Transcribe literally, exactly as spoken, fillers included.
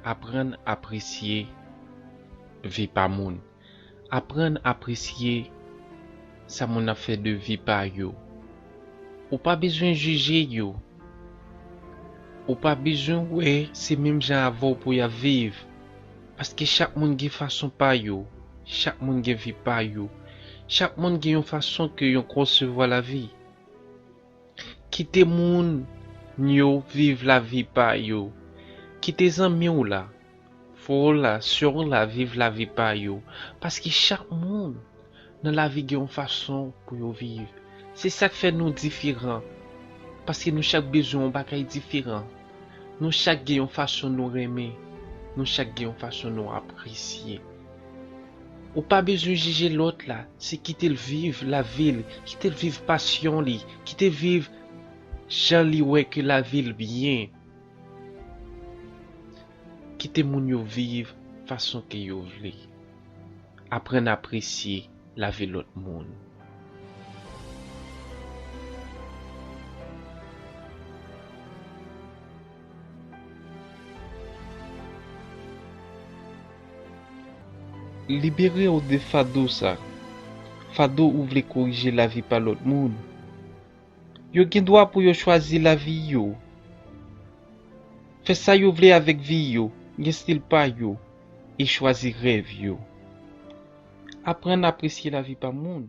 Aprann apresye vi pa moun. Aprann apresye sa moun ap fè de vi pa yo. Ou pa bezwen jije yo. Ou pa bezwen wè se menm jan avè w pou y ap viv. Paske chak moun gen fason pa yo. Chak moun gen vi pa yo. Chak moun gen yon fason ke yo konsevwa lavi. Kite moun yo viv lavi pa yo. Kite zanmi w la, frè w la, sè w la viv lavi pa yo. Paske chak moun nan lavi gen yon fason pou yo viv. Se sa k fè nou diferan. Paske nou chak bezwen yon bagay diferan. Nou chak gen yon fason nou renmen. Nou chak gen yon fason nou apresye. Ou pa bezwen jije lòt la, se kite l viv lavi l, kite l viv pasyon li, kite l viv jan li wè ke lavi l byen. Kite moun yo viv fason ke yo vle. Aprann apresye lavi lòt moun. Libere w de fado sa. Fado ou vle korije lavi pa lòt moun. Yo gen dwa pou yo chwazi lavi yo. Fè sa yo vle avèk vi yo, gen stil pa yo, e chwazi rèv yo. Aprann apresye lavi pa moun.